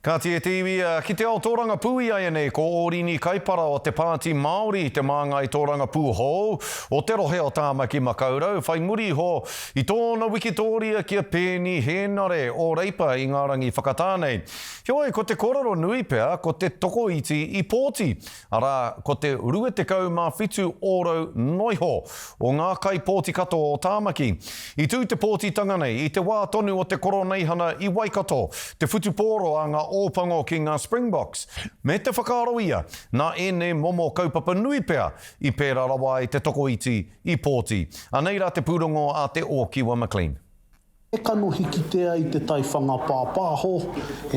Kāti e te iwi, ki te ao tōrangapū iaianei ko Ōrini Kaipara o te Pāti Māori te māngai tōrangapū hou o te rohe o Tāmaki Makaurau whai muri iho i tōna wikitōria ki a Peeni Hēnare o Reipa i ngā rangi whakatā nei. Heoi, ko te kōrero nui pea ko te tokoiti i pōti, arā, ko te 27 ōrau noiho o ngā kaipōti katoa o Tāmaki. I tū te pōtitanga nei i te wā tonu o te koroneihana i Waikato, te whutupōro a ngā Ōpango ki ngā Springboks, me te whakaaro ia, nā ēnei momo kaupapa nui pea i pērā rawa ai te tokoiti i pōti. Anei rā te pūrongo a Te Ōkiwa McLean. He kanohi kitea i te taiwhanga pāpāho,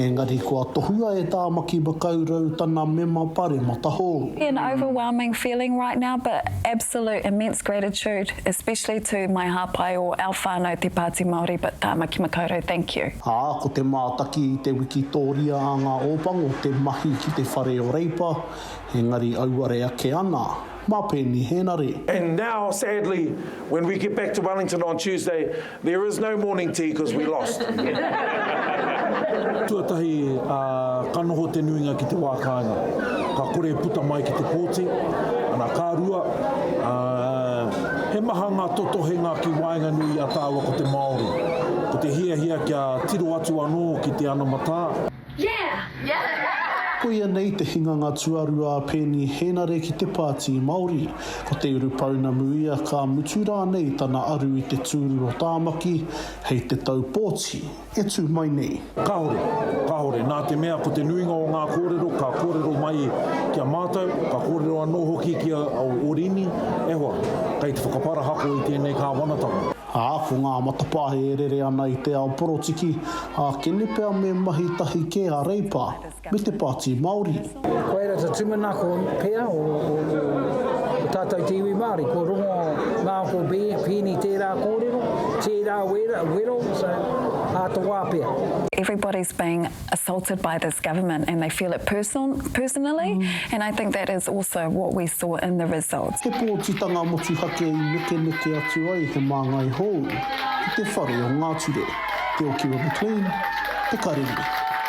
engari kua tohua e Tāmaki Makaurau tana mema paremata hou. An overwhelming feeling right now but absolute immense gratitude especially to my hāpai or our whānau Te Pāti Māori but Tāmaki Makaurau thank you. Ā, ko te mātaki i te wikitōria a ngā Ōpango te mahi ki te whare o Reipa, engari auare ake ana. Mā Peeni Hēnare. And now, sadly, when we get back to Wellington on Tuesday, there is no morning tea because we lost. Tuatahi, ka noho te nuinga ki te wā kāinga. Ka kore e puta mai ki te pōti. Ana, ka rua, he maha ngā totohenga ki waenganui i a tāua ko te Māori. Ko te hiahia kia tiro atu anō ki te anamatā. Yeah! Koia nei te hinganga tuarua a Peeni Henare ki te Pāti Māori. Ko te urupounamu ia ka mutu rānei tana aru i te tūru o Tāmaki hei te tau pōti e tū mai nei. Kāore, kāore, nā te mea ko te nuinga o ngā kōrero ka kōrero mai ki a mātou, ka kōrero anō hoki ki a Orini, e hoa, kei te whakaparahako i tēnei kāwanatanga. Ā, ko ngā matapae e rere ana i te ao porotiki, ākene pea me mahi tahi kē a Reipa me te Pāti Māori. Koira te tūmanako pea o tātou te iwi Māori, kua rongo ngā ko Peeni tērā kōrero, tērā wero, so ā te wā pea. Everybody's being assaulted by this government and they feel it personally and I think that is also what we saw in the results. He pōtitanga motuhake i nekeneke atu ai he māngai hou ki te whare o ngā ture. Te Okiwa McLean, Te Karere.